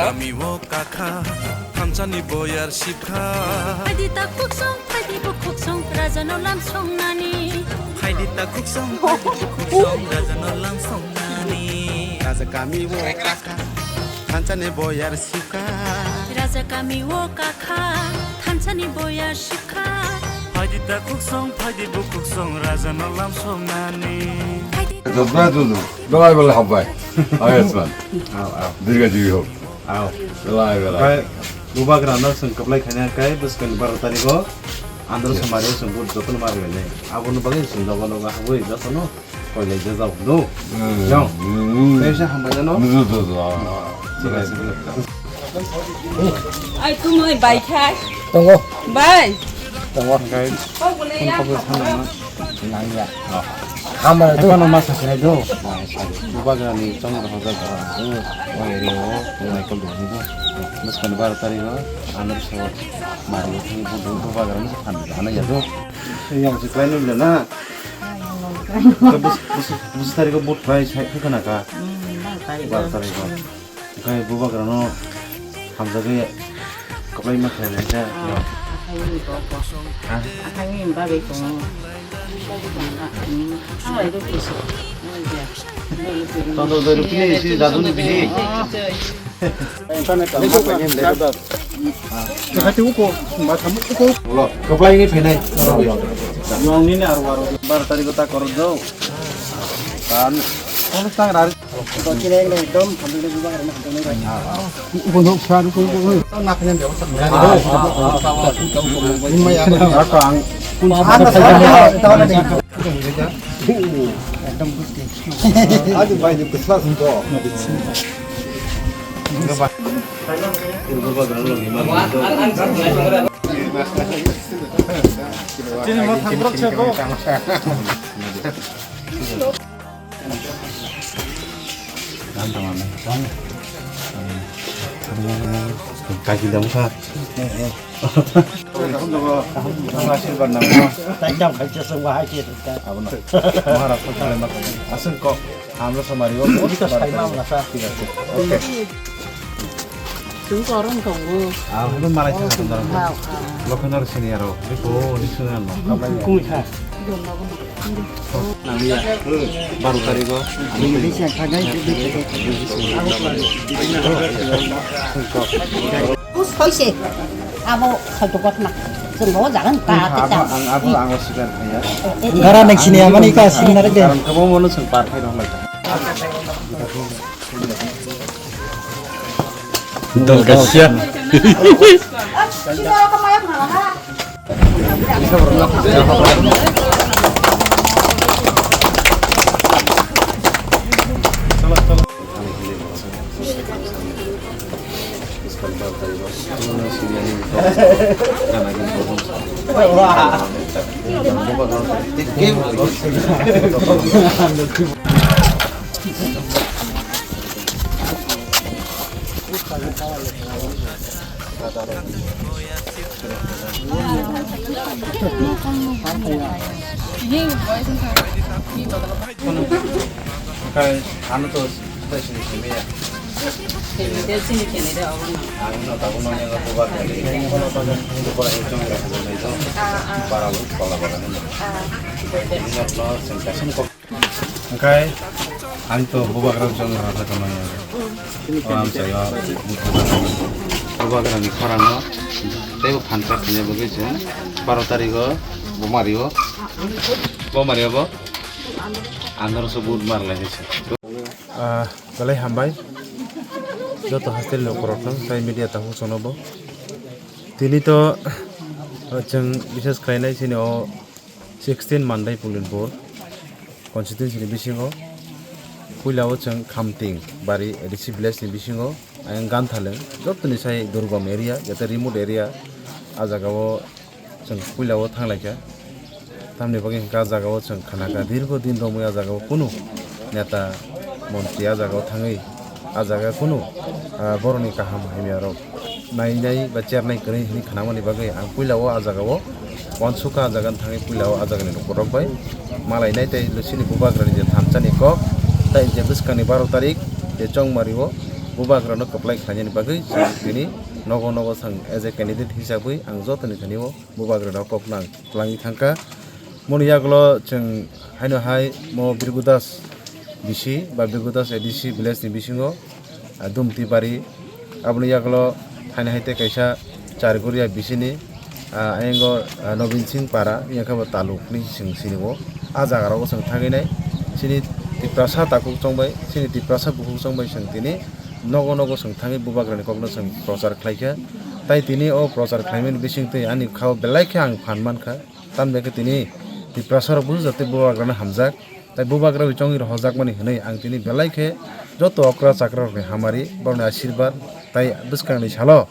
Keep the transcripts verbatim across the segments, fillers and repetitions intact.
Kami o kakha, thansa ni boyar sibkha. Phaidi ta khuksong, phaidi bo khuksong, raja no lam song nani. Phaidi ta khuksong, phaidi bo khuksong, raja no lam song nani. Raja kami o kakha, thansa ni boyar sibkha. Raja kami o kakha, thansa ni boyar sibkha. Phaidi ta khuksong, phaidi bo khuksong, raja no lam song nani. Phaidi ta Jodhpur, Jodhpur. Dawai bole habbai. Ayushman. Aw, aw. Dirga jiwi hok. Aw. Belai, belai. Okai, bubagra no chwng kwplai khaina kai bwskang ni baro tarikh o. Andro samari o chwng bud jotono ma rwlainai. Aboni bagwi chwng nogo nogo habwi jotono koilai jajak do. Hmm. Jong. Hmm. Kaisa hambai jano. Bujo, bujo, bujo. Thik ase, bujo. Ai, tumui bai khai. Tongo. Bai. Tongo. Kok boleh ya? Nangya. Hambai tu. Epano ma sakhe do. Bubagra ni chong ro hoja do. O area o Michael do do. Bwskang ni baro tarikh o Andro so mari thang budu bubagra ni phan ana ya do. Yang si klai nung na. Bus bus bus tarikh o but bai sai khana ka. Baro tarikh o. Okai bubagra no hamjagwi kwplai ma khlai lai kha. Ah, akhai ni kok kosong. Ha? Akhai ni bagwi tongo. Hmm, ang lai do kisa. Tongo do rupini si dadu ni bisi. Kwplai ni phainai. Yang ni ni aro aro bar tarikh ta korok do. Kan, kono tang rari. Kaki dam kha. Tang jam khai chasang bahai ke ta. Abo na. Maharaj ko kale ma. Aswng kok. Hamro samari o. Ori ka sai ma na sa. Thik ase. Okay. Chwng korong tongo. Ah, hwnwi malai sa tongo. Lokhenor senior o. Biko ni senior no. Kumi kha. Nangya. Baro tarikh o. Hoise. Abo khaito gotma. Chwng bo jagan ta. Abo ang, abo ang o sikar khaya. Gara nang sini amani ka sini narek de. Karon kabo mono chwng par khai rok lai. Dol kasia. Okai, ano to sini sini ya. Sini de, sini sini de, abo na. Ano to tabuk no yang bubar kali. Bubar yang cong ya, bubar itu. Para lu, para bagan. Ini no sengkasin kok. Hwnkhe ang to bubagra chwng rwkha tongmani. O amchaio bubagrani khorangno teibo phan kar khaina bagwi chwng baro tarigo bo mario, bo mario bo androso but mar lai se. Ah, belai hambai joto hostel ni ukorokno tei media tabuk chwngno bo. Tini to, ah, chwng bises khlainai chini o sixteen Mandai Pulinpur constituency ni bisingo puila o chwng Khamting bari A D C village ni bisingo ayang Ganthaleng jotoni sai durgom area jate remote area ah jaga o chwng puila o thanglaikha. Tamni bagwi hwnkha ah jaga o chwng khanakha dirgo din romwi ah jaga o kunu neta montri ah jaga o thangwi ah jaga kunu, ah, borokni kaham hamya rok nainai ba chernai kwrwi hwnwi khnamani bagwi ang puila o ah jaga o uansukha ah jaga thangwi puila o ah jagani lukurok bai malainai tei luchini bubagrani je thansa ni kok tei je bwskangni baro tarik je chongmari o Bubagrano kwplai khlainani bagwi chwng tini nogo nogo chwng as a candidate hisabwi ang jotoni thani o Bubagrano kokno ang twlangwi thangkha. Moni yagulo chwng haino hai mo Birgudas B C ba Birgudas A D C village ni bisingo, ah, Dumtibari, aboni yagulo haino hai tei kaisa Charguria B C ni, ah, ayango, ah, Nobin Singh Para, yang khe bo taluk ni chwng sini o. Ah jaga rogo chwng thangwi nai, chini Tiprasa takhuk chongbai, chini Tiprasa bukhuk chongbai chwng tini nogo nogo chwng thangwi Bubagrani kokno chwng prochar khlaikha. Tai tini o prochar khlaimani bisingtwi ani khao belai khe ang phan mankha. Tamni bagwi tini Tiprasa rok bujo jatwi Bubagrano hamjak, tai Bubagra bai chongwi rohojakmani hwnwi ang tini belai khe joto okra chakra rokni hamari, borokni asirbad, tai bwskangni salo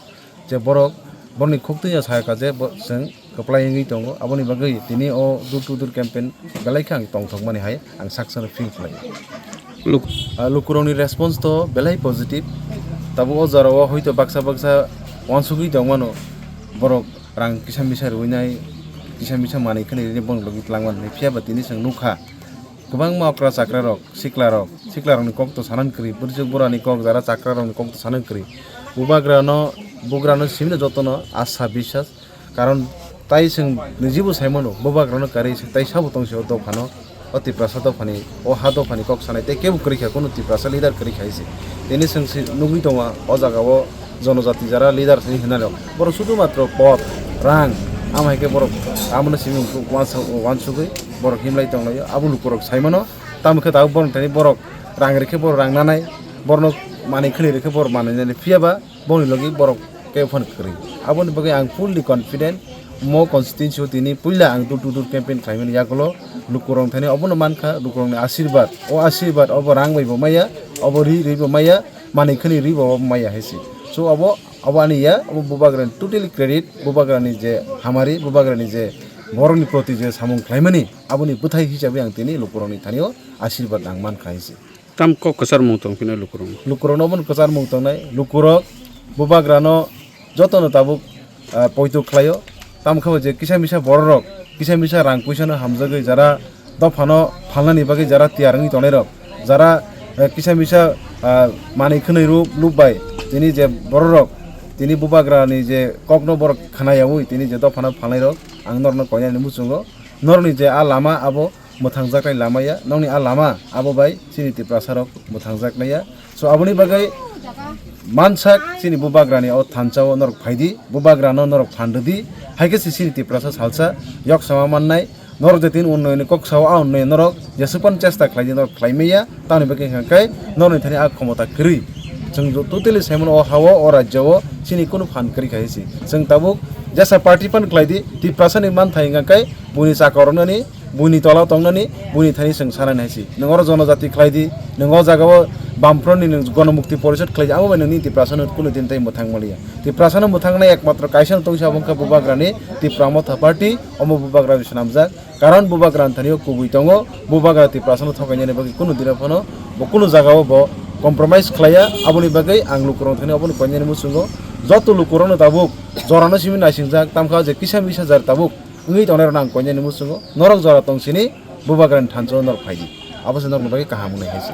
je borok borokni khuk twi sa kha je bo chwng kwplai wngwi tongo. Aboni bagwi tini o door to door campaign belai khe ang tongthokmani hai ang saksa no feel khlaio. Luk- Ah, lukurokni response to belai positive. Tabuk o jora o hoito baksa baksa uansugwi tongmano, borok rang kisa misa rwinai, kisa misa manwi khwnwi rwinai borok logi twlangmani. Phiya ba tini chwng nukha, kwbangma okra chakra rok, sikla rok, sikla rokni kok to sanani kwrwi, bwrwsuk burani kok, jara chakra rokni kok to sanani kwrwi. Bubagrano, bugrano simino jotono asa biswas, karon tai chwng nijibo saimano, Bubagrano karwi se tai sabo tong se o dophano, o Tiprasa dophani, o ha dophani kok sanai tei kebo kwrwi kha, kunu Tiprasa leader kwrwi kha se. Tini chwng se nugwi tongo o jaga o jonojati jara leader se hinwi rok. Borok sudu matro pot, rang, amo hai khe borok abono simi uansuk-, uansugwi borok himlai tonglaio, abo lukurok saimano. Tamo khe tabuk borok thani borok rang rikhe borok rang nanai, borokno manwi khwnwi rikhe borok manwi nanai, phiya ba boni logi borok kebo phano kwrwi. Aboni bagwi ang fully confident, mo constituency o tini puila ang door to door campaign khlaimani yagulo lukurok thani obono mankha, lukurokni asirbad, o asirbad obo rang bai bo maya, obo ri ri bo maya, manwi khwnwi ri bo maya hai se. So obo, obo ani ya, obo Bubagrani totally credit, Bubagrani je hamari, Bubagrani je borokni proti je samung khlaimani, aboni bwthai hisabe ang tini lukurokni thani o asirbad ang mankha hai se. Tam kok kwcharmung tong phino lukurok? Lukurokno obono kwcharmung tongnai. Lukurok Bubagrano jotono tabuk, ah, poito khlaio. Tamo khe bo je kisa misa bororok, kisa misa rang puisano hamjagwi jara dophano phalnani bagwi jara tiyar wngwi tongnairok, jara, eh, kisa misa, ah, manwi khwnwi rw-, lub bai tini je bororok tini Bubagrani je kokno borok khna yaui tini je dophano phalnairok, ang norokno koinani muchungo norokni je a lama abo mwthangjaknai lama ya, nokni a lama abo bai chini Tiprasa rok mwthangjaknai ya. So aboni bagwi mansak chini Bubagrani o thansa o norok phaidi, Bubagrano norok phan rwdi, hai khe se chini Tiprasa salsa yok sama mannai. Norok je tini unnoyoni kok sao, a unnoyon norok jeswk phano chesta khlaidi, norok khlai maya, tamoni bagwi hwnkha khe norokni thani a khomota kwrwi. Chwng totally saimano o ha-o, o rajya o chini kunu phan kwrwi kha se. Chwng tabuk jesa party phano khlaidi, Tiprasa ni manthai hwnkha khe buini chakor wngnani, buini tola tongnani, buini thani chwng sanani hai se. Nwng oro jonojati khlai di, nwng o jaga o Bamfront ni nwng Gonomukti Porishod khlai di, abo bai nwngni Tiprasa no kunu din tai mwthang maliya. Tiprasa no mwthang nai ekmatro kaisa no tongsi abo wngkha Bubagra ni Tipra Motha Party, omo Bubagra bai swnamjak. Karon Bubagra ni thani o kubui tongo, Bubagra Tiprasa no thokainani bagwi kunu din phano bo kunu jaga o bo compromise khlaiya, aboni bagwi ang lukurok thani obono koinani muchungo joto lukurok no tabuk jora no simi naisingjak, tamkha je kisa misa jar tabuk wngwi tongnai rokno ang koinani muchungo, norok jora tong sini Bubagrani thansa o norok phaidi, abo se norokni bagwi kaham wngnai hai se.